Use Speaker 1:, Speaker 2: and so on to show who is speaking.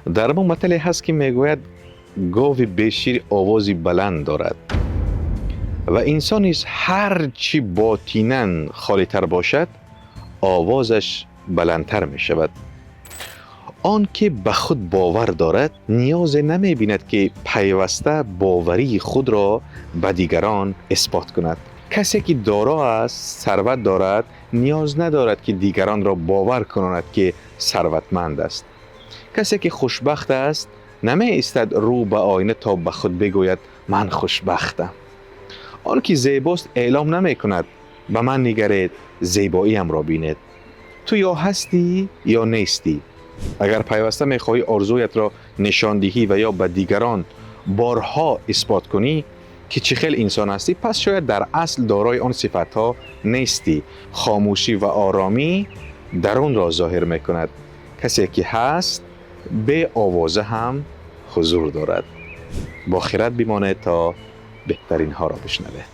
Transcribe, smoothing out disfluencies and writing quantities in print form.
Speaker 1: Дар мо матале ҳаст, ки мегӯяд: гови бешир овози баланд дорад. Ва инсон низ ҳар чӣ ботинан холитар бошад, овозаш баландтар мешавад. Он ки ба худ бовар дорад, ниёзе намебинад, ки пайваста боварии худро ба дигарон исбот кунад. Касе ки доро аст, сарват дорад, ниёз надорад, ки дигаронро бовар кунонад, ки сарватманд аст. Касе ки хушбахт аст, намеистад рӯ ба оина, то ба худ бигӯяд: ман хушбахтам. Он ки зебост, эълом намекунад: ба ман нигаред, зебоиамро бинед. Ту ё ҳастӣ, ё нестӣ. Агар пайваста мехоҳӣ орзуятро нишон диҳӣ ва ё ба дигарон борҳо исбот кунӣ, ки чӣ хел инсон ҳастӣ, пас шояд дар асл дорои он сифатҳо нестӣ. Хомӯшӣ ва оромӣ дарунро зоҳир мекунад. Касе ки ҳаст, беовоза ҳам ҳузур дорад. Бо хирад бимонед, то беҳтаринҳоро бишнавед.